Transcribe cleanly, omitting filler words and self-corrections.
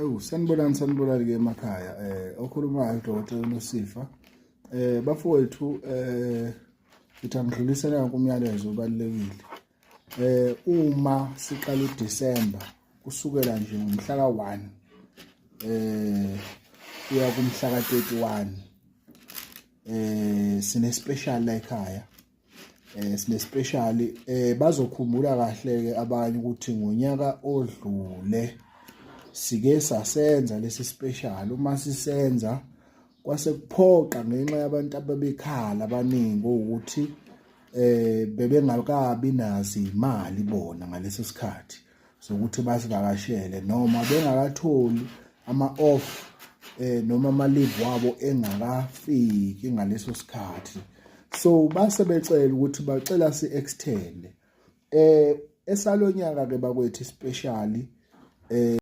Ewu, sanibonani, sanibonani ke emakhaya. Okhulumayo uDokotela Lusifa. Bafowethu, ngithi angidlulisela umyalezo obalulekile. Uma siqala uDecember, kusukela nje ngomhla ka-1 kuya kumhla ka-31, sine special la ekhaya. Sine special. Bazokhumbula kahle ke abanye ukuthi ngonyaka odlule sike sasenza lesi special. Uma sisenza, kwase kuphoqa ngenxa yabantu ababekhala abaningi ukuthi bebengakabi nazi imali bona ngaleso sikhathi sokuthi basivakashele, noma bengakatholi ama off, noma ama leave wabo engakafiki ngaleso sikhathi. So base becela ukuthi bacela si extend esalonyaka ke bakwethu specially.